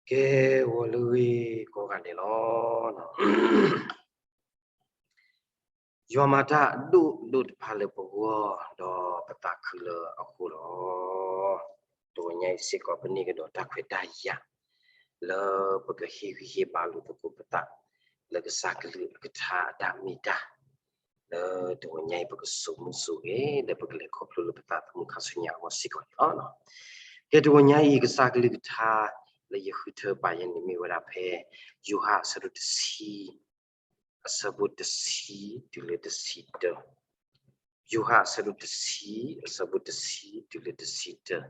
ကဲ ဂီၤလၢအဂ့ၤကိးဂၤဒဲးလီၤ. ယွၤမၤတၢ်အဒိၣ်ဒိၣ်တဖၣ်လၢပဂီၢ် ဒီးပသးခုလၢအဃိလီၤ. တဂီၤညါအံၤစ့ၢ်ကီး ပန့ၢ်ကဒီးတၢ်ခွဲးတၢ်ယာ် လၢပကဟ့ၣ်ဂံၢ်ဟ့ၣ်ဘါလိာ်သကိးပသး လၢကစၢ်ကလုၢ်အကထါအတၢ်မ့ၢ်တၢ် လၢတဂီၤညါအံၤ ပကစိာ်မူစိာ်ဂဲၤ လၢပကလဲၤခီဖျိလၢပသးသမူခါဆူညါအဂီၢ်စ့ၢ်ကီးန့ၣ်လီၤ. ကဲ တဂီၤညါအံၤ ကစၢ်ကလုၢ်ကထါ လၢယဃုထၢပာ်ယဲန့ၣ်မ့ၢ်ဝဲဒၣ်ဖဲ ယိၤဟၣ်အဆၢဒိၣ်တဆံ အဆၢဖိတဆံတုၤလၢတဆံတၢ, ယိၤဟၣ်အဆၢဒိၣ်တဆံ အဆၢဖိတဆံတုၤလၢတဆံတၢ,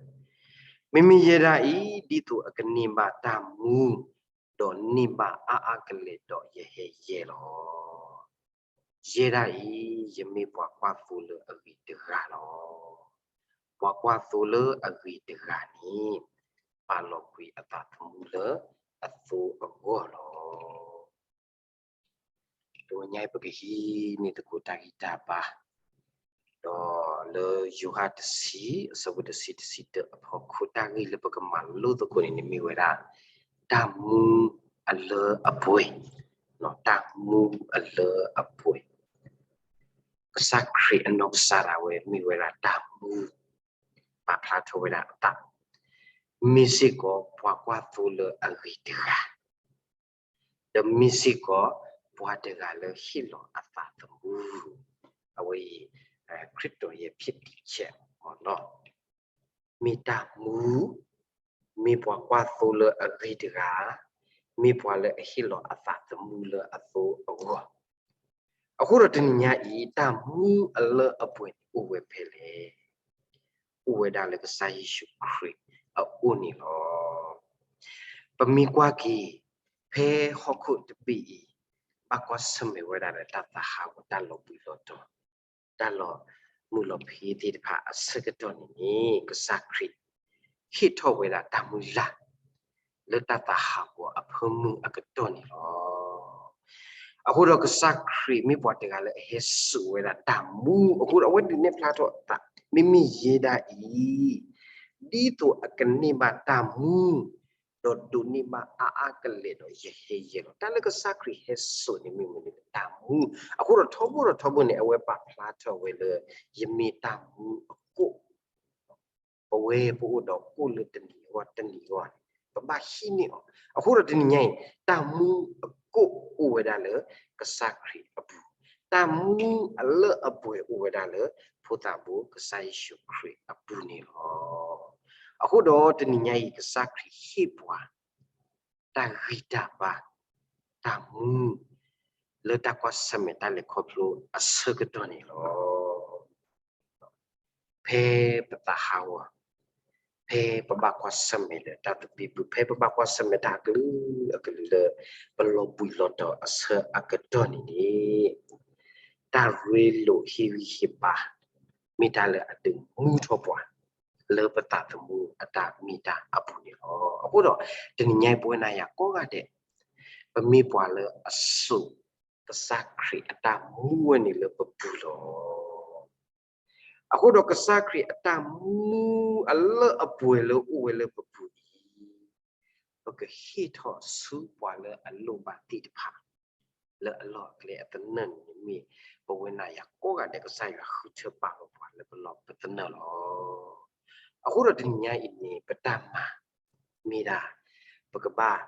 မ့မ့ၢ်ယဲဒၣ်အံၤ ဒ်သိးအကန့ၢ်ဘၣ်တၢ်မူ ဒီးန့ၢ်ဘၣ်အါအါကလဲာ်ဒီးယဟဲယဲလီၤ. ယဲဒၣ်အံၤ ယမ့ၢ်ပှၤကွၢ်သိလၢအဂ့ၤတဂၤလီၤ. ပှၤကွၢ်သိလၢအဂ့ၤတဂၤန့ၣ် ပာ်လီၤကွံာ်အသးသမူလၢအသိအဂီၢ်လီၤ. တဂီၤညါအံၤ ပကဟံးန့ၢ်သကိးတၢ်ဂံၢ်တၢ်ဘါ ဒီးလၢယိၤဟၣ်တဆံ အဆၢဖိတဆံ တဆံတၢအဖီခိၣ် တၢ်ဂ့ၢ်လၢပကမၤလိသကိးန့ၣ်န့ၣ်မ့ၢ်ဝဲဒၣ် တၢ်မူအလၢအပှဲၤ, တၢ်မူအလၢအပှဲၤ, ကစၢ်ခရံာ်အနီၢ်ကစၢ်ဒၣ်ဝဲမ့ၢ်ဝဲဒၣ်တၢ်မူ ပာ်ဖျါထီၣ်ဝဲဒၣ်အသး, မ့ၢ်စ့ၢ်ကီးပှၤကွၢ်သိလၢအဂ့ၤတဂၤ ဒီးမ့ၢ်စ့ၢ်ကီး ပှၤတဂၤလၢဟ့ၣ်လီၤအသးသမူ, အဝဲအံၤ ခရစ်တော်ရဲ့ ဖြစ်တည်ချက်ပေါ့နော်, မ့ၢ်တၢ်မူ, မ့ၢ်ပှၤကွၢ်သိလၢအဂ့ၤတဂၤ, မ့ၢ်ပှၤလၢအဟ့ၣ်လီၤအသးသမူလၢအသိအဂီၢ် အဃိဒီးတနံၤညါအံၤ တၢ်မူအလၢအပှဲၤန့ၣ်အိၣ်ဝဲဖဲလဲၣ်. အိၣ်ဝဲဒၣ်လၢကစၢ်ယ့ၣ်ၡူးခရံာ်အအိၣ်န့ၣ်လီၤ. ပမ့ၢ်ကွၢ်က့ၤ ဖဲဟီၣ်ခိၣ်တဘ့ၣ်အံၤ ဘၣ်ကွၢ်ဆၢၣ်မဲာ်ဝဲဒၣ်လၢတၢ်သးဟးဂီၤ တၢ်လီၤဘှံးလီၤတီၤ တၢ်လီၤမုၢ်လီၤဖံးသ့ၣ်တဖၣ်အဆၢကတီၢ်န့ၣ်န့ၣ် ကစၢ်ခရံာ် ဟ့ၣ်ထီၣ်ဝဲဒၣ်တၢ်မုၢ်လၢ် လၢတၢ်သးဟးဂီၤအဖၢမုၢ်အကတီၢ်န့ၣ်လီၤ. အဃိဒီးကစၢ်ခရံာ်မ့ၢ်ပှၤတဂၤလၢအဟဲစိာ်ဝဲဒၣ်တၢ်မူ အဃိဒီးအဝဲဒုးနဲၣ်ဖျါထီၣ်အသး မ့မ့ၢ်ယဲဒၣ်အံၤ ဒ်သိးအကန့ၢ်ဘၣ်တၢ်မူ ဒီးဒိးန့ၢ်ဘၣ်အါအါကလဲာ်ဒီးယဟဲယဲလီၤ. တၢ်လၢကစၢ်ခရံာ်ဟဲစိာ်န့ၣ်မ့ၢ်မနုၤလဲၣ် တၢ်မူ, အဃိဒီးထီဘိဒီးထီဘိန့ၣ် အဝဲပာ်ဖျါထီၣ်ဝဲလၢ ယမ့ၢ်တၢ်မူအကိၣ် ပဝဲပအိၣ်ဒီးကိၣ်လၢတနံၤအဂီၢ်တနံၤအဂီၢ်န့ၣ် ပဘၣ်ဟံးန့ၢ်အီၤ, အဃိဒီးတနံၤညါအံၤ တၢ်မူအကိၣ်အိၣ်ဝဲဒၣ်လၢကစၢ်ခရံာ်အပူၤ, တၢ်မူအလၢအပှဲၤအိၣ်ဝဲဒၣ်လၢ ဖိသၣ်ဘိကစၢ်ယ့ၣ်ၡူးခရံာ်အပူၤန့ၣ်လီၤ. အဃိဒီးတနံၤညါအံၤ ကစၢ်ခရံာ်ဟ့ၣ်ပှၤ တၢ်ဂံၢ်တၢ်ဘါ တၢ်မူ လၢတၢ်ကွၢ်ဆၢၣ်မဲာ်တၢ်လဲၤခီဖျိအဆၢကတီၢ်န့ၣ်လီၤ. ဖဲပသးဟးဂီၤ, ဖဲပဘၣ်ကွၢ်ဆၢၣ်မဲာ်လၢတၢ်သဘံၣ်ဘုၣ်, ဖဲပဘၣ်ကွၢ်ဆၢၣ်မဲာ်တၢ်အကလုာ်အကလုာ်လၢ ပလီၤဘှံးလီၤတီၤအဆၢအကတီၢ်န့ၣ်န့ၣ် တၢ်ရ့လိာ်ဟ့ၣ်ဂံၢ်ဟ့ၣ်ဘါ မ့ၢ်တၢ်လၢအဒုးမူထီၣ်ပှၤ လၢပသးသမူအတၢ်မ့ၢ်တၢ်အပူၤန့ၣ်လီၤ. အဃိဒီး တနံၤညါအံၤပဝဲနၤယၤကိးဂၤဒဲး ပမ့ၢ်ပှၤလၢအစိာ် ကစၢ်ခရံာ်အတၢ်မူဝဲန့ၣ်လၢပပူၤလီၤ. အဃိဒီးကစၢ်ခရံာ်အတၢ်မူအလၢအပှဲၤလၢအိၣ်ဝဲလၢပပူၤအံၤ ပကဟ့ၣ်ထီၣ်ဆူပှၤလၢအလိၣ်ဘၣ်သ့ၣ်တဖၣ် လၢအလီၢ်အကျဲအသနၢၣ်န့ၣ်မ့ၢ် ပဝဲနၤယၤကိးဂၤဒဲး ကစၢ်ယွၤဃုထၢပာ်လီၤပှၤလၢပလီၢ်ပသနၢၣ်လီၤ. အဃိဒီးတနံၤညါအံၤန့ၣ် ပတၢ်မၤ မ့ၢ်ဒၣ် ပကဘၣ်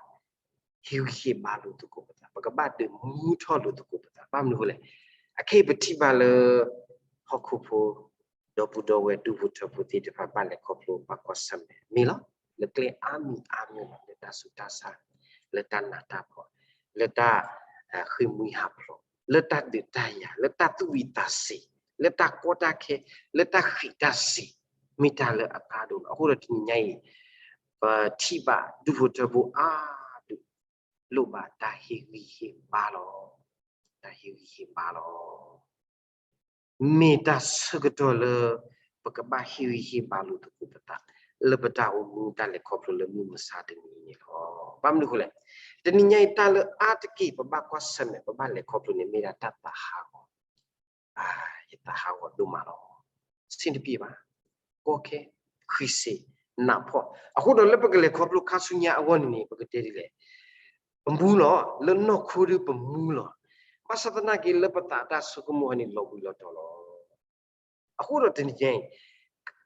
ဟ့ၣ်ဂံၢ်ဟ့ၣ်ဘါလိာ်သကိးပသး, ပကဘၣ်ဒုးမူထီၣ်လိာ်သကိးပသး, ဘၣ်မနုၤအဃိလဲၣ်, အခဲအံၤပထံၣ်ဘၣ်လၢ ဟီၣ်ခိၣ်ဖိ ဒီပုၢ်ဒီဝဲၢ်ဒူၣ်ဖိထၢဖိသ့ၣ်တဖၣ် ဘၣ်လဲၤခီဖျိဘၣ်ကွၢ်ဆၢၣ်မဲာ်မ့ၢ်လီၤ, လၢကျဲအါမံၤအါမံၤလီၤ, လၢတၢ်ဆူးတၢ်ဆါ, လၢတၢ်နးတၢ်ဖှီၣ်, လၢတၢ် ဃ့ၢ်မှံဟးဖျိး, လၢတၢ်ဒုးတၢ်ယၤ, လၢတၢ်သူၣ်ဝံၤသးစဲၤ, လၢတၢ်ကီတၢ်ခဲ, လၢတၢ်ဃံးတၢ်စ့ၤ, မ့ၢ်တၢ်လၢအကါဒိၣ်လီၤ. အဃိဒီးတနံၤညါအံၤ ပထံၣ်ဘၣ်ဒူၣ်ဖိထၢဖိအါဒိၣ် လိၣ်ဘၣ်တၢ်ဟ့ၣ်ဂံၢ်ဟ့ၣ်ဘါလီၤ. တၢ်ဟ့ၣ်ဂံၢ်ဟ့ၣ်ဘါလီၤ. မ့ၢ်တၢ်ဆၢကတီၢ်လၢ ပကဘၣ်ဟ့ၣ်ဂံၢ်ဟ့ၣ်ဘါလိာ်သကိးပသး လၢပတၢ်အိၣ်မူတၢ်လဲၤခီဖျိလၢမုၢ်မဆါတနံၤန့ၣ်လီၤ. ဘၣ်မနုၤအဃိလဲၣ်, တနံၤညါအံၤတၢ်လၢအါတက့ၢ် ပဘၣ်ကွၢ်ဆၢၣ်မဲာ် ပဘၣ်လဲၤခီဖျိန့ၣ် မ့ၢ်ဒၣ်တၢ်သးဟးဂီၤ ယသးဟးဂီၤဒိၣ်မးလီၤ. ဆ့ၣ်တပျ့ၤဘၣ်, ကီခဲ, ဃံစ့နးဖှီၣ်. အဃိဒီးလၢပကလဲၤခီဖျိခါဆူညါအဂီၢ်န့ၣ်န့ၣ် ပကတဲဒ်လဲၣ်, ပမူလီၤ. လၢနီၢ်ခိဒီးပမူလီၤ. ဘၣ်ဆၣ်သနာ်က့လၢပသးတၢ်ဆိကမိၣ်အံၤန့ၣ် လီၤဘှံးလီၤတီၤလီၤ. အဃိဒီးတနံၤညါအံၤ,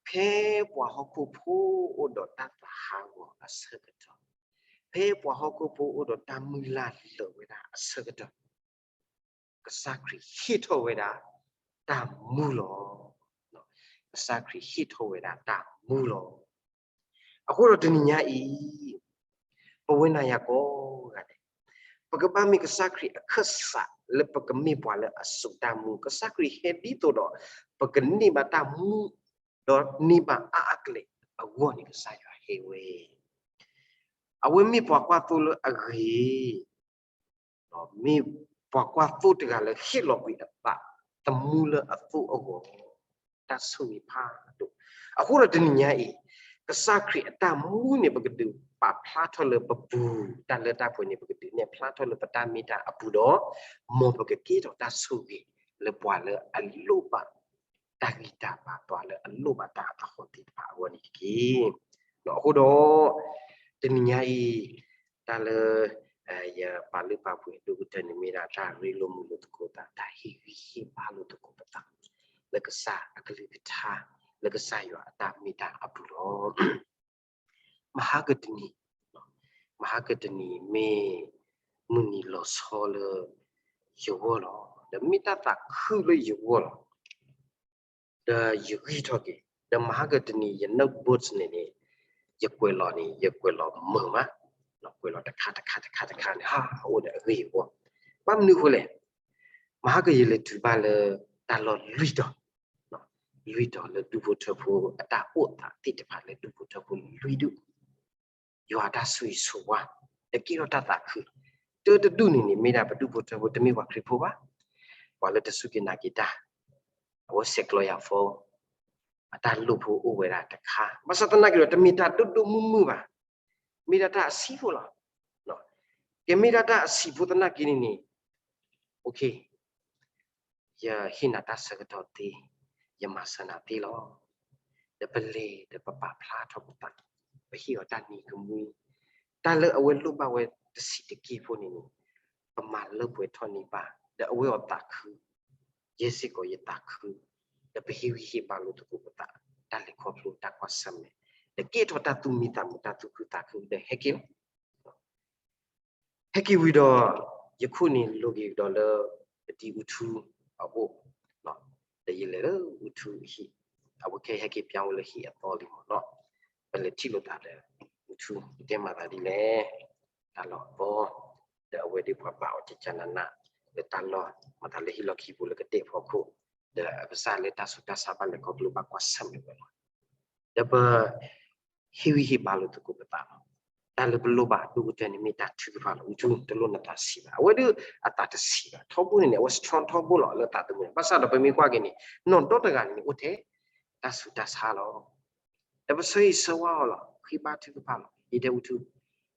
ဖဲပှၤဟီၣ်ခိၣ်ဖိအိၣ်ဒီးတၢ်သးဟးဂီၤအဆၢကတီၢ်, ဖဲပှၤဟီၣ်ခိၣ်ဖိအိၣ်ဒီးတၢ်မုၢ်လၢ်လၢာ်ဝဲဒၣ်အဆၢကတီၢ်, ကစၢ်ခရံာ်ဟ့ၣ်ထီၣ်ဝဲဒၣ်တၢ်မူလီၤ. ကစၢ်ခရံာ်ဟ့ၣ်ထီၣ်ဝဲဒၣ်တၢ်မူလီၤ. အဃိဒီးတနံၤညါအံၤ, ပဝဲနၤယၤကိးဂၤဒဲး, ပကဘၣ်မ့ၢ်ကစၢ်ခရံာ်အခၢၣ်စးလၢပကမ့ၢ်ပှၤလၢအစိာ်တၢ်မူ, ကစၢ်ခရံာ်ဟဲဒ်သိးဒီး ပကန့ၢ်ဘၣ်တၢ်မူ, ဒီးန့ၢ်ဘၣ်အါအါကလဲာ်အဂီၢ်န့ၣ် ကစၢ်ယွၤဟဲဝဲ အဝဲမ့ၢ်ပှၤကွၢ်သိလၢအဂ့ၤ, မ့ၢ်ပှၤကွၢ်သိတဂၤလၢဟ့ၣ်လီၤကွံာ်အသးသမူလၢအသိအဂီၢ်, တၢ်ဆိၣ်ဂ့ၤဖးဒိၣ်. အဃိဒီးတနံၤညါအံၤ, ကစၢ်ခရံာ်အတၢ်မူန့ၣ် ပကဒုးပာ်ဖျါထီၣ်လၢပပူၤ, တၢ်လၢတၢ်ပှဲၤန့ၣ် ပကဒုးနဲၣ်ဖျါထီၣ်လၢပတၢ်မ့ၢ်တၢ်အပူၤဒီး, မ်ပကကဲထီၣ်တၢ်ဆိၣ်ဂ့ၤလၢပှၤလၢအလိၣ်ဘၣ် တၢ်ဂံၢ်တၢ်ဘါ ပှၤလၢအလိၣ်ဘၣ်တၢ်အသးသ့ၣ်တဖၣ်အဂီၢ်န့ၣ်တက့ၢ်. အဃိဒီး, တနံၤညါအံၤ, တၢ်လၢ ယပာ်လုၢ်ပာ်ပှ့ၤအဒိၣ်ကတၢၢ်န့ၣ်မ့ၢ်ဒၣ်တၢ်ရ့လိာ်မုာ်လိာ်သကိးသး, တၢ်ဟ့ၣ်ဂံၢ်ဟ့ၣ်ဘါလိာ်သကိးပသး, လၢကစၢ်အကလုၢ်ကထါ, လၢကစၢ်ယွၤအတၢ်မ့ၢ်တၢ်အပူၤလီၤ. မဟါကတနံၤ, မဟါကတနံၤမ့ၢ်မုၢ်နံၤလီၤဆီလၢယဂီၢ်လီၤ. ဒီးမ့ၢ်တၢ်သးခုလၢယဂီၢ်လီၤ. ဒီးယဂံၢ်ထီၣ်က့ၤ, ဒီးမဟါကတနံၤယ notebook န့ၣ်န့ၣ်, ယကွဲးလီၤန့ၣ် ယကွဲးလီၤမုာ်မး, ကွဲးလီၤတခါတခါတခါတခါန့ၣ် ဟးအိၣ်ဒီးအဂ့ၢ်အဝီ, ဘၣ်မနုၤအဃိလဲၣ်, မဟါကယလဲၤတုၤဘၣ်လၢတၢ်လီၢ်လွံၢ်တီၤ, လွံၢ်တီၤလၢဒူၣ်ဖိထၢဖိအတၢ်အိၣ်သးသ့ၣ်တဖၣ်လၢဒူၣ်ဖိထၢဖိလွံၢ်ဒူၣ် ယွၤအတၢ်ဆိၣ်ဂ့ၤဆိၣ်ဝါ, ဒီးကဲထီၣ်တၢ်သးခု, တၢတဒူၣ်န့ၣ်န့ၣ် မ့ၢ်ဒၣ်ပဒူၣ်ဖိထၢဖိတမ့ၢ်ပှၤခရံာ်ဖိဘၣ်, ပှၤလၢတစူၢ်က့ၤနာ်က့ၤတၢ်, အဝဲဆဲးကျိးယၤဖိ, အတၢ်လိၣ်ဖိအိၣ်ဝဲဒၣ်တခါ, ဘၣ်ဆၣ်သနာ်က့ဒီး တမ့ၢ်တၢ်ဒိၣ်ဒိၣ်မုၢ်မုၢ်ဘၣ်, မ့ၢ်ဒၣ်တၢ်အဆံးဖိလီၤ. ကဲမ့ၢ်ဒၣ်တၢ်အဆံးဖိသနာ်က့န့ၣ်န့ၣ်, ယဟ့ၣ်နၤတၢ်ဆၢကတီၢ်သ့, ယမၤစၢၤနၤသ့လီၤ. ဒီးပလဲၤဒီးပပာ်ဖျါထီၣ်ပသး, ပဟ့ၣ်အီၤတၢ်နံၤကမှံ, တၢ်လၢအဝဲလိၣ်ဘၣ်ဝဲတဆံးတက့ၢ်ဖိန့ၣ်န့ၣ်, ပမၤလၢပှဲၤထီၣ်န့ၢ်ဘၣ်, ဒီးအဝဲအီၤသးခု, ယဲစ့ၢ်ကီးယသးခု, ဒီးပဟ့ၣ်ဂံၢ်ဟ့ၣ်ဘါလိာ်သကိးပသး, တၢ်လဲၤခီဖျိတၢ်ကွၢ်ဆၢၣ်မဲာ်, ဒီးကဲထီၣ်တၢ်သူၣ်မံသးမုာ်တၢ်သူၣ်ခုသးခုဒီးဟဲက့ၤလီၤ. ဟဲက့ၤဝံၤဒီး, ယခိၣ်န့ၣ်လိၤက့ၤကဒီးလၢ ပတံၤအူထူအအိၣ်, ဒီးယလဲၤလၢအူထူအဟံၣ်, အဝဲခဲအံၤဟဲက့ၤပၠါဝဲလၢဟံၣ်အသီလံမ့ၢ်နီၤ, ပလဲၤထံၣ်လိာ်သးဒီးအူထူ ကတဲမၤသးဒ်လဲၣ်, တၢ်လီၢ်အသီ, ဒီးအဝဲဒ်ပှၤဘၣ်အီၤကကနန လၢတၢ်လီၢ် မၤသးလၢဟံၣ်လီၢ်ခံပူၤလၢကတဲာ်ဖီခိၣ်, ဒီးအကစၢ်လၢတၢ်ဆူးတၢ်ဆါဘၣ်လဲၤခီဖျိဘၣ်ကွၢ်ဆၢၣ်မဲာ်ဝဲလီၤ. ဒီးပ ဟ့ၣ်ဂံၢ်ဟ့ၣ်ဘါလိာ်သကိးပသးလီၤ. တၢ်လၢပလိၣ်ဘၣ်အဒိၣ်ကတၢၢ်န့ၣ်မ့ၢ်တၢ်ထုကဖၣ်လီၤ. အူထူ တလိၣ်နသးဆံးဘၣ်. အဝဲဒၣ်အသးတဆံးဘၣ်. ထီဘိန့ၣ်န့ၣ် အဝဲ strong ထီဘိလီၤလၢအသးသမူန့ၣ်. ဘၣ်ဆၣ်ဒီးပမ့ၢ်ကွၢ်က့ၤန့ၣ် နီၢ်ဒီတဂၤန့ၣ်န့ၣ် အိၣ်ထဲတၢ်ဆူးတၢ်ဆါလီၤ. ဒီးပဆၢဂ့ၤဆၢဝါအီၤလီၤ. ဃ့ဘါထုကဖၣ်လီၤ. ယတဲအူထူ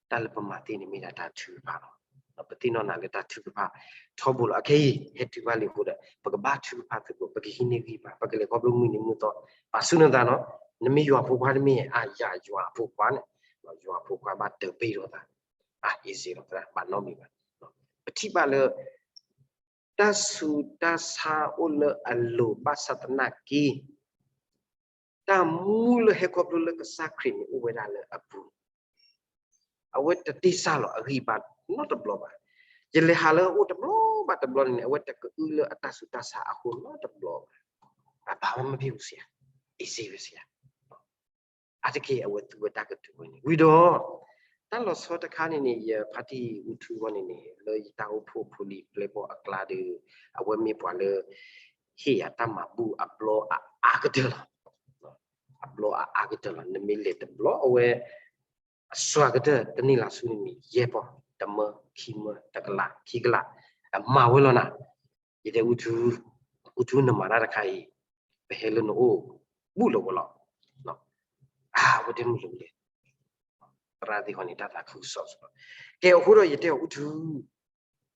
တၢ်လၢပမၤသ့န့ၣ်မ့ၢ်ဒၣ်တၢ်ထုကဖၣ်လီၤ. ဒီးပသ့ၣ်နီၣ်နၤလၢတၢ်ထုကဖၣ်ထီဘိလီၤ. အခဲအံၤ ဟဲတုၤဘၣ်လံအဃိဒီး ပကဘါထုကဖၣ်သကိး, ပကဟံးန့ၢ်ဂံၢ်ဘါ, ပကလဲၤခီဖျိမုၢ်နံၤမုၢ်သီ, ပာ်ဆူၣ်နသးနီၤ. နမ့ၢ်ယွၤဖိခွါတမ့ၢ်ဧါ, ယၤယွၤအဖိခွါန့ၣ်, ယွၤအဖိခွါဘၣ်တၢ်ဘ့ၣ်လိာ်သး, အ့ၣ်စ့လီၤသရၣ် ဘၣ်နီတမံၤဘၣ်. ပထံၣ်ဘၣ်လၢ တၢ်ဆူးတၢ်ဆါအိၣ်လၢအလိၤဘၣ်ဆၣ်သနာ်က့ တၢ်မူလၢဟဲခီဖျိလၢကစၢ်ခရံာ်န့ၣ်အိၣ်ဝဲဒၣ်လၢအပူၤ, အဝဲတတ့စၢ်လီၤအဂံၢ်ဘါနီတဘျီဘၣ်. ယလဲၤဟးလၢအအိၣ်တဘျီဘၣ်တဘျီန့ၣ်န့ၣ် အဝဲတကအုလၢအတၢ်ဆူးတၢ်ဆါအဃိနီတဘျီဘၣ်. အဘၣ်ဝဲမ့ၢ်ဖဲအူစ့ဧါ, အ့ၣ်စ့ဝဲစ့ဧါ. အါတက့ၢ်အဝဲသူဝဲတၢ်ကတိၤဝဲန့ၣ် ဝံၤဒီး တၢ်လီၤဆီတခါန့ၣ်န့ၣ် ယဖါတံၢ်အူထူအဂီၢ်န့ၣ်န့ၣ် လၢယတၢ်အိၣ်ဖှိၣ်ဖိလံၤပျဲၢ်ဘီၣ်အကျါဒီး အဝဲမ့ၢ်ပှၤလၢ ဟ့ၣ်ယၤတၢ်မၤဘူၣ်အဘျီအအါကတၢၢ်လီၤ. အဘျီအအါကတၢၢ်လီၤ. နမ့ၢ်လဲၤတဘျီအဝဲ အစှၤကတၢၢ်တန့ၢ်လၢဆူန့ၣ်န့ၣ် ယဲၢ်ပီၢ်, တမၢ, ခံမၢ, တကလး, ခံကလး, အမၤဝဲလီၤနၤ. ယတဲအူထူ အူထူနမၤတၢ်တခါအံၤ ပဟဲလၢနအိၣ် ဘူၣ်လီၤဝဲလီၤ. အဝဲတဲမုာ်လီၤလဲၣ်. သရၣ်သ့ၣ်ဃီန့ၣ် တၢ်သးခုကစီၣ်စ့ၢ်ကီး. ကဲအဃိဒီးယတဲအီၤအူထူ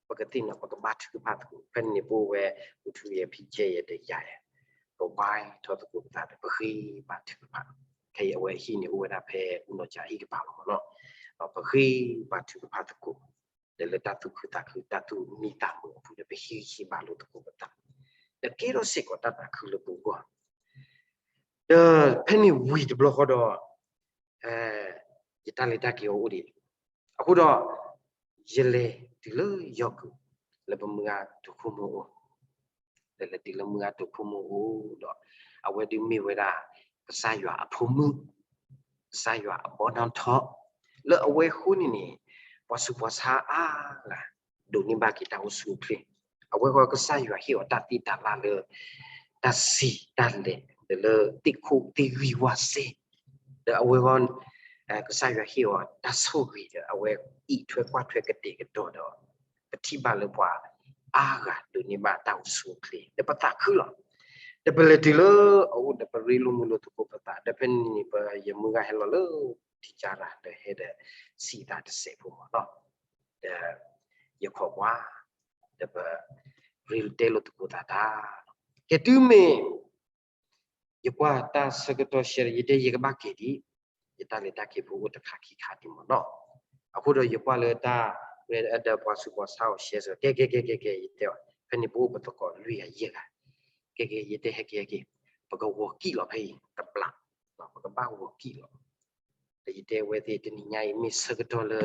ပကသ့ၣ်နီၣ် ပကဘါထုကဖၣ်သကိး. ဖဲန့ၣ်န့ၣ် ပအိၣ်ဝဲ အူထူယဲ ဖံကဲယဲဒီးယၤယဲ ပဝါထီၣ်သကိးပသးဒီး ပဃ့ဘါထုကဖၣ်လီၤ. ခဲအံၤအဝဲဟံၣ်န့ၣ်အိၣ်ဝဲဒၣ်ဖဲ အူနီၢ်ကၠၣ်အဟံၣ်ကပၤလီၤမ့ၢ်နီၤ. ပဃ့ဘါထုကဖၣ်သကိး ဒီးလၢတၢ်သူၣ်ခုသးခု တၢ်သူၣ်မံသးမုာ်အပူၤဒီး ပဟ့ၣ်ဂံၢ်ဟ့ၣ်ဘါလိာ်သကိးပသး, ဒီးကဲထီၣ်စ့ၢ်ကီးတၢ်သးခုလၢပဂီၢ်, ဒီးဖဲန့ၣ်ဝံၤတဘျီဃီဒီး ယတၢ်လဲၤတၢ်က့ၤအီၤအိၣ်ဒံး, အဃိဒီး ယလဲၤတုၤလၢယီၢ်ကုာ် လၢပမုၢ်ဂၤတိာ်ခိၣ်မိၢ်အအိၣ်, လဲၤလဲၤတုၤလၢမုၢ်ဂၤတိာ်ခိၣ်မိၢ်အအိၣ်ဒီး အဝဲဒုးမ့ၢ်ဝဲဒၣ် ကစၢ်ယွၤအဖိမုၣ်, ကစၢ်ယွၤအဘီနီၣ်ထီၣ်, လၢအဝဲအဃိန့ၣ်န့ၣ် ပှၤဆူးပှၤဆါအါဂၤ ဒိးန့ၢ်ဘၣ်က့ၤတၢ်အိၣ်ဆူၣ်အိၣ်ချ့, အဝဲဃီကစၢ်ယွၤဟ့ၣ်အီၤတၢ်သ့တၢ်လၢ်လၢ တၢ်စံးတၢ်လဲၤ ဒီးလၢသ့ၣ်ခိၣ်သ့ၣ်ဂံၢ်ဝၣ်စ့, ဒီးအဝဲဃီ ကစၢ်ယွၤဟ့ၣ်အီၤတၢ်ဆိၣ်ဂ့ၤဒီး အဝဲအံးထွဲကွၢ်ထွဲကတဲာ်ကတီၤဒီး ပထံၣ်ဘၣ်လၢပှၤအါဂၤဒိးန့ၢ်ဘၣ်တၢ်အိၣ်ဆူၣ်အိၣ်ချ့ ဒီးပသးခုလီၤ. ဒီးပလဲၤတုၤလၢအအိၣ်ဒီးပရ့လိာ်မုာ်လိာ်သကိးပသး ဒီးဖဲန့ၣ်န့ၣ် ပယမုၢ်ဂၤဟဲလီၤလၢထံကၢ်ရၤ ဒီးဟဲဒီးစံးသးတစဲးဖိမ့ၢ်နီၤ, ဒီးယခိးကွၢ် ဒီးပရ့တဲလိာ်သကိးသးတၢ်, ကဲတုၤမ့ၢ် ယကွၢ်တၢ်ဆၢကတီၢ်ရှဲဒီး ယတဲယကဘၣ်က့ၤဒံး, ယတၢ်လဲၤတၢ်က့ၤဖိအိၣ်တခါခံခါဒံးမ့ၢ်နီၤ, အဃိဒီးယကွၢ်လၢတၢ် ဒီးပှၤဆူးပှၤဆါအီၤရှဲစ့ၢ်ကီး ကဲကဲကဲကဲကဲ ယတဲအီၤ ဖဲန့ၣ်ပအိၣ်ပသကိးလွံၢ်ဂၤယဲၢ်ဂၤ, ကဲကဲ ယတဲဟဲက့ၤဟဲက့ၤ ပကဂီၤကံၣ်လီၤဖဲအံၤတဘျီ, ပကဘၣ်ဂီၤကံၣ်လီၤ ဒီးယတဲဝဲသ့ၣ်တနံၤညါအံၤ မ့ၢ်ဆၢကတီၢ်လၢ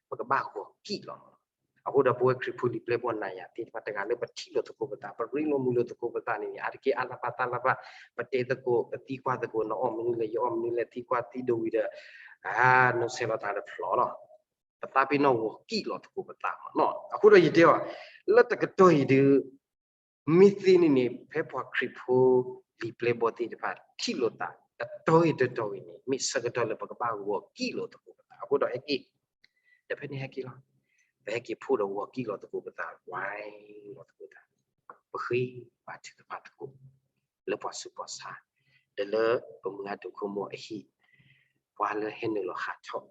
ပကဘၣ်ဂီၤကံၣ်လီၤ. အဃိဒီးပဝဲခရံာ်ဖိလံာ်ပျဲၢ်ဘီၣ်နၤယၤသ့ၣ်တဖၣ်တဂၤလၢပထံၣ်လိာ်သကိးပသး ပရ့လိာ်မုာ်လိာ်သကိးပသးန့ၣ် အါတက့ၢ်အါလၢ်ပာ်သးလၢ်ပာ် ပတဲသကိး ပသံကွၢ်သကိး နအီၣ်မနုၤလဲၣ် ယအီၣ်မနုၤလဲၣ် သံကွၢ်သံဒိဝံၤဒီး အါ နီၢ်ဆဲးလီၤသးတဖျိးလီၤ. ပသးပ့ၤနီၣ်ဂီၤကံၣ်လီၤသကိးပသးမ့ၢ်နီၤ. အဃိဒီးယတဲအီၤ လၢတကတီၢ်အံၤဒုး မ့ၢ်သ့န့ၣ်န့ၣ် ဖဲပှၤခရံာ်ဖိလံာ်ပျဲၢ်ဘီၣ်သ့ၣ်တဖၣ် ထံၣ်လိာ်သးတတီၤဂ့ၤတတီၤဂ့ၤန့ၣ် မ့ၢ်ဆၢကတီၢ်လၢပကဘၣ်ဂီၤကံၣ်လိာ်သကိးပသး အဃိဒီးဟဲက့ၤ, ဒီးဖဲန့ၣ်ဟဲက့ၤလီၤ. ပဟဲက့ၤဖှိၣ်ဒီးဂီၤကံၣ်လိာ်သကိးပသး ဝဲလီၤသကိးသး ပဃ့ဘါထုကဖၣ်သကိး လၢပှၤဆူးပှၤဆါ ဒီးလၢပမုၢ်ဂၤတိာ်ခိၣ်မိၢ်အဟံၣ် ပှၤလၢဟဲနုာ်လီၤဟးထီၣ်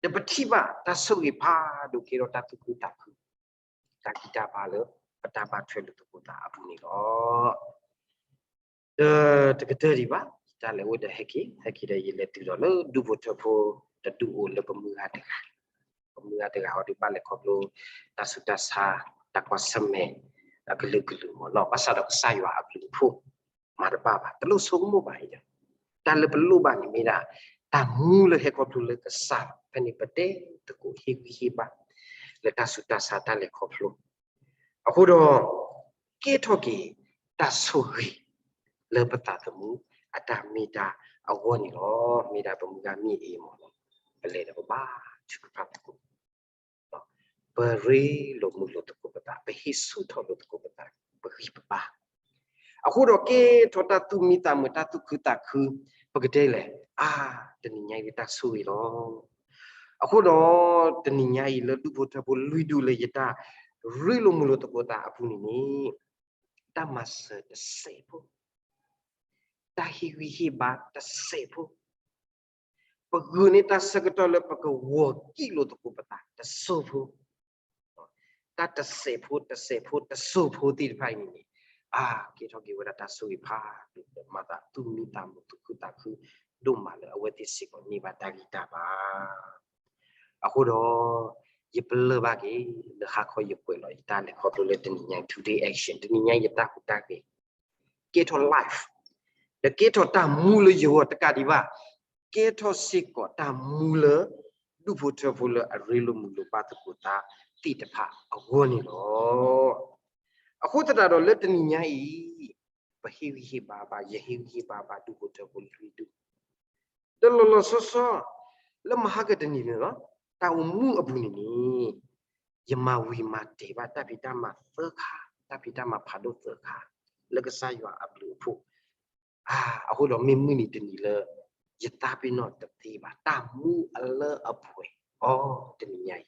ဒီးပထံၣ်ဘၣ်တၢ်ဆိၣ်ဂ့ၤဖးဒိၣ်ကဲထီၣ်တၢ်သူၣ်ခုသးခု တၢ်ဂံၢ်တၢ်ဘါလၢ ပတၢ်ဘၣ်ထွဲလိာ်သကိးသးအပူၤန့ၣ်လီၤ. ဒီးတကတၢၢ်ဒံးဘၣ် ယတၢ်လဲၤအိၣ်ဒီးဟဲက့ၤ ဟဲက့ၤဒီးယလဲၤတုၤဒီးလၢဒူၣ်ဖိထၢဖိ တဒူၣ်အိၣ်လၢပမုၢ်ဂၤတဂၤ, ပမုၢ်ဂၤတဂၤအီၤဒုးဘၣ်လဲၤခီဖျိ တၢ်ဆူးတၢ်ဆါ တၢ်ကွၢ်ဆၢၣ်မဲာ် အကလုာ်ကလုာ်မ့ၢ်နီၤ ဘၣ်ဆၣ်ဒီးကစၢ်ယွၤအဘျုးအဖှိၣ် မၤတဘၣ်ဘၣ် တလိၣ်ဆိကမိၣ်ဘၣ်အံၤဒီး တၢ်လၢပလိၣ်ဘၣ်န့ၣ်မ့ၢ်ဒၣ် တၢ်မူလၢဟဲခီဖျိလၢကစၢ် ဖဲန့ၣ်ပတဲသကိးဟ့ၣ်ဂံၢ်ဟ့ၣ်ဘါ လၢတၢ်ဆူးတၢ်ဆါတၢ်လဲၤခီဖျိ အဃိဒီး ကဲထီၣ်က့ၤတၢ်ဆိၣ်ဂ့ၤ လၢပသးသမူအတၢ်မ့ၢ်တၢ်အဂီၢ်န့ၣ်လီၤ. မ့ၢ်ဒၣ်ပမုၢ်ဂၤမ့ၢ်အ့ၣ်မ့ၢ်နီၤ ပလဲၤဒီးပဘါထုကဖၣ်သကိး ပရ့လိာ်မုာ်လိာ်သကိးပသး ပဟ့ၣ်ဆူၣ်ထီၣ်လိာ်သကိးပသး ပဂံၢ်ပဘါ အဃိဒီးကဲထီၣ်တၢ်သူၣ်မံသးမုာ် တၢ်သူၣ်ခုသးခု ပကတဲလဲၣ် အါ တနံၤညါအံၤတၢ်ဆိၣ်ဂ့ၤလီၤ. အဃိဒီး တနံၤညါအံၤလၢဒူၣ်ဖိထၢဖိလွံၢ်ဒူၣ်လၢယတၢ်ရ့လိာ်မုာ်လိာ်သကိးသးအပူၤန့ၣ်န့ၣ် တၢ်မၤစၢၤတစဲးဖိ တၢ်ဟ့ၣ်ဂံၢ်ဟ့ၣ်ဘါတစဲးဖိ ပဂုာ်န့ၢ်တၢ်ဆၢကတီၢ်လၢပကဂီၤကံၣ်လိာ်သကိးပသးတစိၢ်ဖိ, တၢ်တစဲးဖိတစဲးဖိတစိၢ်ဖိသ့ၣ်တဖၣ်အံၤန့ၣ်န့ၣ် အါ ကဲထီၣ်က့ၤဝဲဒၣ်တၢ်ဆိၣ်ဂ့ၤဖးဒိၣ်ဒီးမၤသးသူၣ်မံသးမုာ်သူၣ်ခုသးခု ဒိၣ်မးလၢအဝဲသ့ၣ်စ့ၢ်ကီးန့ၢ်ဘၣ်တၢ်ဂံၢ်တၢ်ဘါ အဃိဒီး ယပလၢၢ်ဘၣ်က့ၤ လၢဟါခီယကွဲးလီၤယတၢ်လဲၤခီဖျိလၢတနံၤညါ today action တနံၤညါယတၢ်ဟူးတၢ်ဂဲၤ ကဲထီၣ် life ဒီးကဲထီၣ်တၢ်မူလၢယဂီၢ်တကးဒံးဘၣ် ကဲထီၣ်စ့ၢ်ကီးတၢ်မူလၢ ဒူၣ်ဖိထၢဖိလၢအရ့လိာ်မုာ်လိာ်ဘါသကိးသးသ့ၣ်တဖၣ်အဂီၢ်န့ၣ်လီၤ. အဃိသတးဒီးလၢတနံၤညါအံၤ ပဟ့ၣ်ဂံၢ်ဟ့ၣ်ဘါဘၣ် ယဟ့ၣ်ဂံၢ်ဟ့ၣ်ဘါဘၣ်ဒူၣ်ဖိထၢဖိလွံၢ်ဒူၣ် ဒီးလီၤလီၤဆီဆီ လၢမဟါကတနံၤန့ၣ်လီၤ တၢ်အိၣ်မူအပူၤန့ၣ်န့ၣ် ယမၤဝံၤမၤတဲာ်ဘၣ်တၢ်ဖံးတၢ်မၤသၢခါ တၢ်ဖံးတၢ်မၤဖးဒိၣ်သၢခါ လၢကစၢ်ယွၤအဘျုးအဖှိၣ် အဃိဒီးမ့ၢ်မုၢ်နံၤတနံၤလၢ ယသးပ့ၤနီၣ်တသ့ဘၣ် တၢ်မူအလၢအပှဲၤအီၤတနံၤညါအံၤ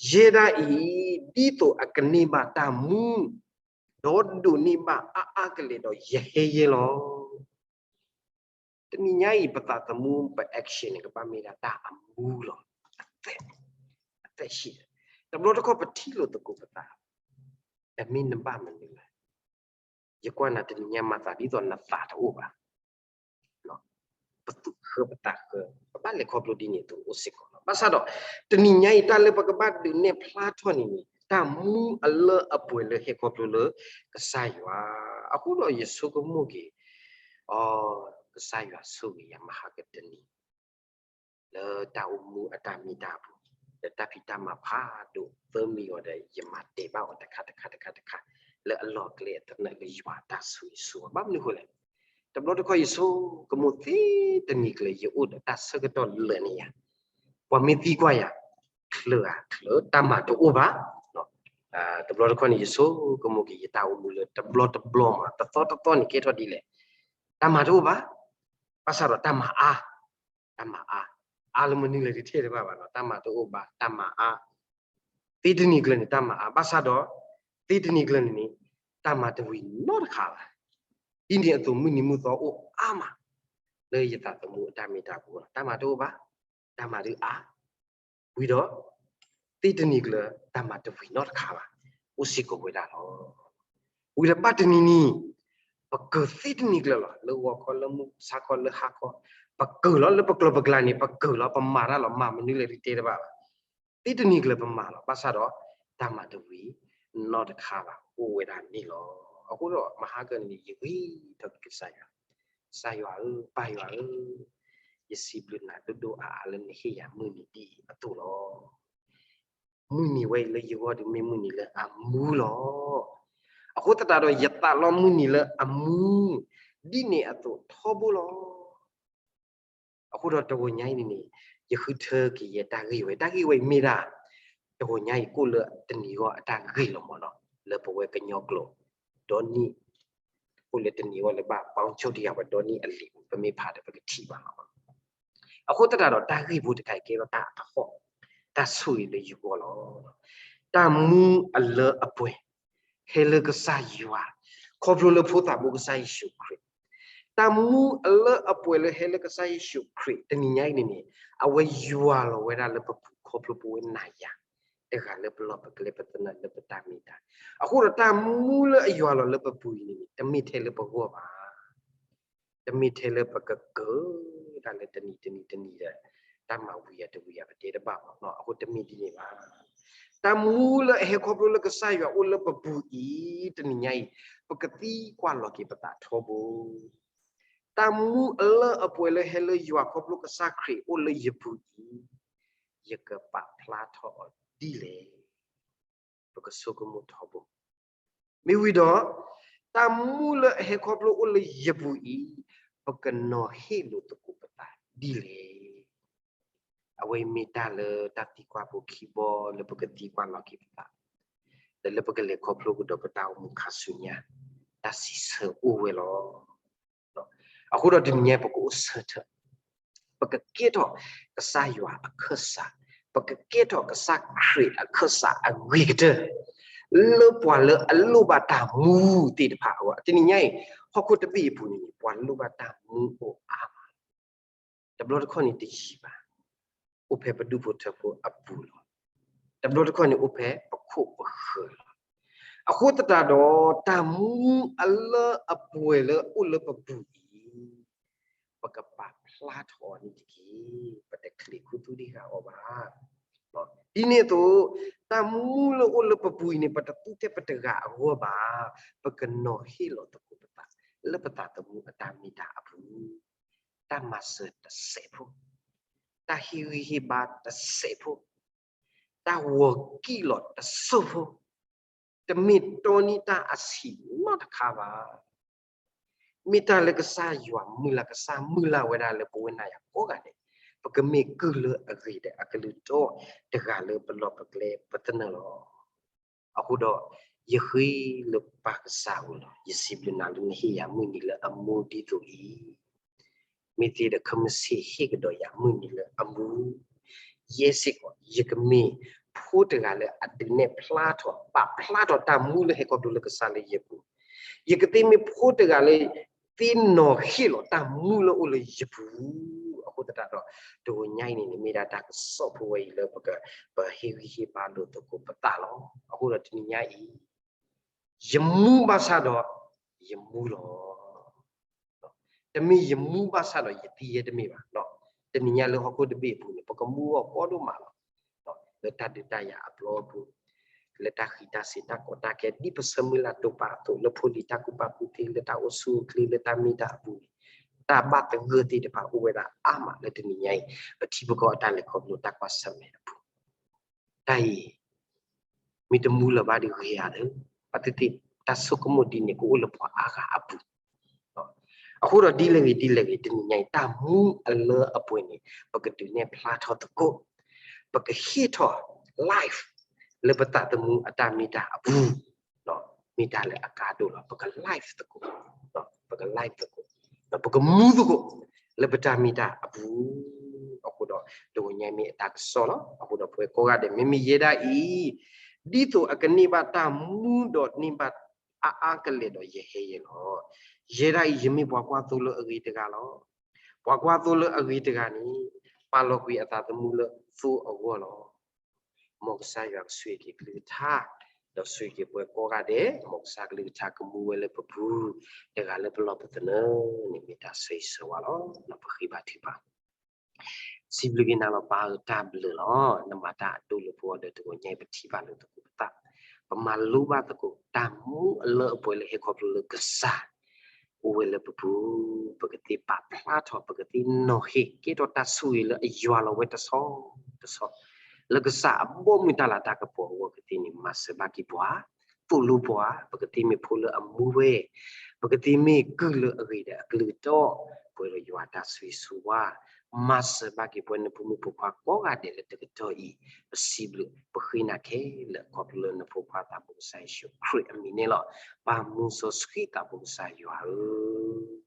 ယဲဒၣ်အံၤ ဒ်သိးအကန့ၢ်ဘၣ်တၢ်မူ ဒီးဒိးန့ၢ်ဘၣ်အါအါကလဲာ်ဒီးယဟဲယဲလီၤ. တနံၤညါအံၤ ပသးသမူပ action န့ၣ် ကဘၣ်မ့ၢ်ဒၣ်တၢ်အမူလီၤ. အသ အသ ရှိတယ်. တဘျီတခီၣ်ပထံၣ်လိာ်သကိးပသး တမ့ၢ်နဘၣ်မနုၤလဲၣ်. ယကွၢ်နၤတနံၤညါမၤသးဒ်သိးနသးတအိၣ်ဘၣ်. ပသူၣ်ဃၢပသးဃၢ, ပဘၣ်လဲၤခီဖျိဒ်န့ၣ်အသိးအိၣ်စ့ၢ်ကီးလီၤ. ဘၣ်ဆၣ်ဒီး တနံၤညါအံၤ တၢ်လၢပကဘၣ်ဒုးနဲၣ်ဖျါထီၣ်န့ၣ်န့ၣ် တၢ်မူအလၢအပှဲၤလၢဟဲခီဖျိလၢကစၢ်ယွၤ, အဃိဒီးယဆိကမိၣ်က့ၤ အီ, ကစၢ်ယွၤဆိၣ်ဂ့ၤယၤမဟါကတနံၤ လၢတၢ်အိၣ်မူအတၢ်မ့ၢ်တၢ်ပူၤ, လၢတၢ်ဖံးတၢ်မၤဖးဒိၣ်သၢမံၤအီၤဒီး ယမၤတဲာ်ဘၣ်အီၤတခါတခါတခါတခါ, လၢအလီၢ်ကျဲအသနၢၣ်လၢယွၤအတၢ်ဆိၣ်ဂ့ၤဆိၣ်ဝါ ဘၣ်မနုၤအဃိလဲၣ်. တဘျီတခီၣ်ယဆိကမိၣ်သ့တနံၤကျၢၤ ယအိၣ်ဒီးတၢ်ဆၢကတီၢ်လၢာ်န့ၣ်ယၤ, ပှၤမ့ၢ်သံကွၢ်ယၤ, ချၢဧါချၢ တၢ်မၤတအိၣ်ဘၣ်. တဘျီတခီၣ်န့ၣ် ယဆိကမိၣ်က့ၤယတၢ်အိၣ်မူလၢတဘျီတဘျီမး တသီတသီန့ၣ်ကဲထီၣ်ဒ်လဲၣ်, တၢ်မၤတအိၣ်ဘၣ်, ဘၣ်ဆၣ်ဒီးတၢ်မၤအါ, တၢ်မၤအါ, အါလၢမနုၤလဲၣ်တထဲတဘၣ်ဘၣ်နီၤ, တၢ်မၤတအိၣ်ဘၣ် တၢ်မၤအါ, သ့တနံၤကျၢၤန့ၣ် တၢ်မၤအါ ဘၣ်ဆၣ်ဒီး သ့တနံၤကျၢၤန့ၣ်န့ၣ် တၢ်မၤတဝံၤနီတခါဘၣ်. ဒ်န့ၣ်အသိးမုၢ်နံၤမုၢ်သီအိၣ်အါမး လၢယသးသမူအတၢ်မ့ၢ်တၢ်ပူၤလီၤ. တၢ်မၤတအိၣ်ဘၣ်, တၢ်မၤဒုးအါ, ဝံၤဒီး သ့တနံၤကျၢၤ တၢ်မၤတဝံၤနီတခါဘၣ်, အိၣ်စ့ၢ်ကီးဝဲဒၣ်လီၤ. ဝံၤဒီးဘၣ်တနံၤနံၤ ပကၢၤသ့တနံၤကျၢၤလီၤ, လၢဂီၤခီ လၢမုၢ်ဆါခီ လၢဟါခီ, ပကၢၤလီၤ လၢပကျိၤပကျါန့ၣ် ပကၢၤလီၤ ပမၤတၢ်လီၤ မၤမနုၤလဲၣ်တတဲတဘၣ်ဘၣ်. သ့တနံၤကျၢၤပမၤလီၤ ဘၣ်ဆၣ်ဒီး တၢ်မၤတဝံၤနီတခါဘၣ် အိၣ်ဝဲဒၣ်န့ၣ်လီၤ. အဃိဒီးမဟါကန့ၣ် ယဂံၢ်ထီၣ်က့ၤကစၢ်ယွၤ, ကစၢ်ယွၤဧၢ, ပၢ်ယွၤဧၢ, ယစံးဘျုးနၤဒိၣ်ဒိၣ်အါအါလၢနဟ့ၣ်ယၤမုၢ်နံၤဒ်အံၤအသိးလီၤ. မုၢ်နံၤဝဲအံၤလၢယဂီၢ်ဒီးမ့ၢ်မုၢ်နံၤလၢအမူလီၤ. အဃိသတးဒီးယသးလီမုၢ်နံၤလၢအမူ ဒ်န့ၣ်အသိးထီဘိလီၤ. အဃိဒီးတဂီၤညါအံၤန့ၣ်န့ၣ် ယဃုထၢက့ၤယဲတၢ်ဂ့ၢ်ဝဲ, တၢ်ဂ့ၢ်ဝဲအံၤမ့ၢ်ဒၣ် တဂီၤညါအံၤကိးလၢတနံၤဂီၢ်အတၢ်ဂ့ၢ်လီၤမးနီၤ, လၢပဝဲကညီကျိာ် ဒီနံၣ် ကိးလၢတနံၤဂီၢ်လၢဘၣ် ပီချိၣ်တယၤဝဲဒီနံၣ်အလံာ် ပမ့ၢ်ဖးဒီးပကထံၣ်ဘၣ်လီၤ. အဃိသတးဒီးတၢ်ဂ့ၢ်ဖိတခါအံၤကဲထီၣ်တၢ်အကဟီၣ်, တၢ်ဆိၣ်ဂ့ၤလၢယဂီၢ်လီၤ. တၢ်မူအလၢအပှဲၤ ဟဲလၢကစၢ်ယွၤ ခီဖျိလၢဖိသၣ်ဘိကစၢ်ယ့ၣ်ၡူးခရံာ်, တၢ်မူအလၢအပှဲၤလၢဟဲလၢကစၢ်ယ့ၣ်ၡူးခရံာ် တနံၤညါအံၤန့ၣ်န့ၣ် အဝဲယွၤလီၤဝဲဒၣ်လၢပပူၤခီဖျိပဝဲနၤယၤ တဂၤလၢပလီၢ်ပကျဲပသနၢၣ်လၢပတၢ်မ့ၢ်တၢ်, အဃိဒီးတၢ်မူလၢအယွၤလီၤလၢပပူၤအံၤန့ၣ်န့ၣ် တမ့ၢ်ထဲလၢပဂီၢ်ဘၣ်. တမ့ၢ်ထဲလၢပကကၢၤတၢ်လၢတနံၤတနံၤတနံၤဒီး တၢ်မၤဝံၤယၤတဝံၤယၤပတဲတဘၣ်ဘၣ်နီၤ, အဃိတမ့ၢ်ဒ်န့ၣ်ဘၣ်. တၢ်မူလၢအဟဲခီဖျိလၢကစၢ်ယွၤအိၣ်လၢပပူၤအံၤ တနံၤညါအံၤ ပကသံကွၢ်လီၤက့ၤပသးထီဘိ, တၢ်မူအလၢအပှဲၤလၢဟဲလၢယွၤခီဖျိကစၢ်ခရံာ်အိၣ်လၢယပူၤအံၤ ယကပာ်ဖျါထီၣ်အီၤဒ်လဲၣ်. ပကဆိကမိၣ်ထီဘိ, မ့ၢ်ဝံၤဒီး တၢ်မူလၢအဟဲခီဖျိအိၣ်လၢယပူၤအံၤ ပကနီၤဟ့ၣ်လိာ်သကိးပသးဒ်လဲၣ်. အဝဲမ့ၢ်တၢ်လၢတၢ်သံကွၢ်ဖိခံဘီလၢပကသံကွၢ်လီၤက့ၤပသး, ဒီးလၢပကလဲၤခီဖျိကဒီးပတၢ်အိၣ်မူခါဆူညါ, တၢ်စံးဆၢအိၣ်ဝဲလီၤ. အဃိဒီးတနံၤညါအံၤ ပကအိၣ်ဆၢထၢၣ်, ပကကဲထီၣ်ကစၢ်ယွၤအခၢၣ်စး, ပကကဲထီၣ်ကစၢ်ခရံာ်အခၢၣ်စးအဂ့ၤကတၢၢ် လၢပှၤလၢအလိၣ်ဘၣ်တၢ်မူသ့ၣ်တဖၣ်အဂီၢ်. တနံၤညါအံၤ ဟီၣ်ခိၣ်တဘ့ၣ်အပူၤန့ၣ် ပှၤလိၣ်ဘၣ်တၢ်မူအိၣ်အါမး တဘျီတခီၣ်န့ၣ်တယံာ်ဘၣ်, အိၣ်ဖဲပဒူၣ်ဖိထၢဖိအပူၤလီၤ. တဘျီတခီၣ်န့ၣ်အိၣ်ဖဲပခိၣ်ပဃၢၤလီၤ. အဃိသတးဒီး တၢ်မူအလၢအပှဲၤလၢအိၣ်လၢပပူၤအံၤ ပကပာ်ဖျါထီၣ်အီၤန့ၣ်တက့ၢ်. ပတချံးခူသူၣ်ဒံးဃာ်အီၤဘၣ်. ဒ်န့ၣ်အသိး တၢ်မူလၢအိၣ်လၢပပူၤအံၤန့ၣ် ပတသူထဲပတဂၤအဂီၢ်ဘၣ်. ပကနီၤဟ့ၣ်လီၤသကိးပသး လၢပသးသမူအတၢ်မ့ၢ်တၢ်အပူၤ, တၢ်မၤစၢၤတစဲးဖိ, တၢ်ဟ့ၣ်ဂံၢ်ဟ့ၣ်ဘါတစဲးဖိ, တၢ်ဂီၤကံၣ်လီၤတစိၢ်ဖိ, တမ့ၢ်တီနံၤတၢ်အဆံးနီတခါဘၣ်. မ့ၢ်တၢ်လၢကစၢ်ယွၤမုၢ်လၢ် ကစၢ်မုၢ်လၢ်ဝဲဒၣ်လၢပဝဲနၤယၤကိးဂၤဒဲး, ပကမ့ၢ်ကုၢ်လၢအဂ့ၤဒီးအကလုၢ်တီတဂၤလၢပလီၢ်ပကျဲပသနၢၣ်လီၤ. အဃိဒီး ယဃ့လၢပၢ်ကစၢ်အအိၣ်လီၤ. ယစံးဘျုးနၤလၢနဟ့ၣ်ယၤမုၢ်နံၤလၢအမူဒ်သိးအံၤ, မ့ၢ်သ့ဒီးခဲမုၢ်ဆ့ၣ်ဟ့ၣ်ကဒီးယၤမုၢ်နံၤလၢအမူ, ယဲစ့ၢ်ကီး ယကမ့ၢ်ဖိတဂၤလၢအဒုးနဲၣ်ဖျါထီၣ် ပာ်ဖျါထီၣ်တၢ်မူလၢဟဲခီဖျိလၢကစၢ်လၢယပူၤ, ယကသ့မ့ၢ်ဖိတဂၤလၢ သ့နီၤဟ့ၣ်လီၤတၢ်မူလၢအိၣ်လၢယပူၤ, အဃိသတးဒီး တဂီၤညါအံၤန့ၣ်န့ၣ် မ့ၢ်ဒၣ်တၢ်ကစီၣ်ဖိဝဲအံၤလၢပက ပဟ့ၣ်ဂံၢ်ဟ့ၣ်ဘါလိာ်သကိးပသးလီၤ. အဃိဒီးတနံၤညါအံၤ ယမူဘၣ်ဆၣ်ဒီး ယမူလီၤ. တမ့ၢ်ယမူဘၣ်ဆၣ်ဒီးယသံယဲတမ့ၢ်ဘၣ်. တနံၤညါလၢဟီၣ်ခိၣ်တဘ့ၣ်အပူၤန့ၣ် ပကမူအီၤကီဒိၣ်မးလီၤ. လၢတၢ်ဒုးတၢ်ယၤအပျီအပူၤ, လၢတၢ်ဃံးတၢ်စ့ၤတၢ်ကီတၢ်ခဲ ဒ်ပဆၢမုၢ်လၢ်တိာ်ပာ်အသိး လၢဖိလံၤတၢ်ကူၣ်ဘၣ်ကူၣ်သ့ လၢတၢ်အိၣ်ဆူၣ်အိၣ်ချ့ လၢတၢ်မ့ၢ်တၢ်အပူၤန့ၣ်, တၢ်ဘၣ်သဂၢၢ်သ့ၣ်တဖၣ်အိၣ်ဝဲဒၣ်အါမးလၢတနံၤညါအံၤ ပထံပကီၢ်အတၢ်လဲၤခီဖျိတၢ်ကွၢ်ဆၢၣ်မဲာ်အပူၤ တၢ်အံၤ မ့ၢ်တမူလၢၤဘၣ်ဒီးဂ့ၤဧါသၢ, ဘၣ်သ့ၣ်သ့ၣ် တၢ်ဆိကမိၣ်ဒ်န့ၣ် ကအိၣ်လၢပှၤအါဂၤအပူၤ. အဃိဒီးဒ်လဲၣ်ဂ့ၤဒ်လဲၣ်ဂ့ၤ တနံၤညါအံၤ တၢ်မူအလၢအပှဲၤန့ၣ် ပကဒုးနဲၣ်ဖျါထီၣ်သကိး, ပကဟ့ၣ်ထီၣ် life လၢပသးသမူအတၢ်မ့ၢ်တၢ်အပူၤ မ့ၢ်တၢ်လၢအကါဒိၣ်လီၤ. ပက life သကိး, ပက life သကိး, ပကမူသကိး လၢပတၢ်မ့ၢ်တၢ်အပူၤ. အဃိဒီး တဂီၤညါမ့ၢ်အတၢ်ကစီၣ်လီၤ. အဃိဒီးပဝဲကိးဂၤဒဲး မ့မ့ၢ်ယဲဒၣ်အံၤ ဒ်သိးအကန့ၢ်ဘၣ်တၢ်မူဒီးန့ၢ်ဘၣ်အါအါကလဲာ်ဒီးယဟဲယဲလီၤ. ယဲဒၣ်အံၤ ယမ့ၢ်ပှၤကွၢ်သိလၢအဂ့ၤတဂၤလီၤ. ပှၤကွၢ်သိလၢအဂ့ၤတဂၤန့ၣ် ပာ်လီၤကွံာ်အသးသမူလၢသိအဂီၢ်လီၤ. မ်ကစၢ်ယွၤကဆိၣ်ဂ့ၤက့ၤကလုၢ်ကထါ, ဒီးဆိၣ်ဂ့ၤက့ၤပဝဲကိးဂၤဒဲး, မ်ကစၢ်ကလုၢ်ကထါကမူဝဲလၢပပူၤ, တဂၤလၢပလီၢ်ပသနၢၣ်န့ၣ် မ့ၢ်တၢ်ဆၢဂ့ၤဆၢဝါလီၤ. ပဃ့ဘါထုကဖၣ် စံးဘျုးက့ၤနၤလီၤ ပၢ်ဧၢ တၢ်ဘျုးလီၤ. နမၤတၢ်အဒိၣ်လၢပဂီၢ်ဒီး တဂီၤညါအံၤ ပထံၣ်ဘၣ်လိာ်သကိးပသး, ပမၤလိဘၣ်သကိး တၢ်မူအလၢအပှဲၤလၢဟဲခီဖျိလၢကစၢ် အိၣ်ဝဲလၢပပူၤ, ပကသ့ပာ်ဖျါထီၣ် ပကသ့နီၤဟ့ၣ်ကဲထီၣ်တၢ်ဆိၣ်ဂ့ၤလၢအယွၤလီၤဝဲတဆီတဆီ, လၢကစၢ်အဘီအမုၢ်တၢ်လၤတၢ်ကပီၤအဂီၢ် ကသ့န့ၣ် မၤစၢၤဘၣ်က့ၤပှၤ, သိၣ်လိပှၤ, ပကသ့မ့ၢ်ဖိလၢအမူဝဲ, ပကသ့မ့ၢ်ကုၢ်လၢအဂ့ၤဒီးအကလုၢ်ကတီၢ်, ပှဲၤဒီးယွၤတၢ်ဆိၣ်ဂ့ၤဆိၣ်ဝါ, မၤစၢၤဘၣ်က့ၤပဝဲနဖိမုၣ်ဖိခွါကိးဂၤဒဲးလၢတကတီၢ်အံၤ, ပစံးဘျုးပဃ့နၤခဲလၢာ် ခီဖျိလၢနဖိခွါသးဘိကစၢ်ယ့ၣ်ၡူးခရံာ်အမံၤန့ၣ်လီၤ. ပၢ်မူစီဆှံသးဘိကစၢ်ယွၤဧၢ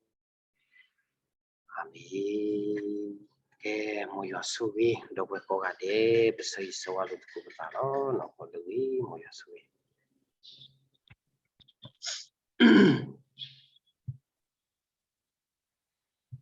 အၤမ့ၣ်. ကဲ, မ်ယွၤဆိၣ်ဂ့ၤ ဒီပုၢ်ဝဲၢ်ကိးဂၤဒဲး, ပဆၢဂ့ၤဆၢဝါလိာ်သကိးပသးလီၤ. နီၢ်ကီၢ်လၢဝံၤ မ်ယွၤဆိၣ်ဂ့ၤ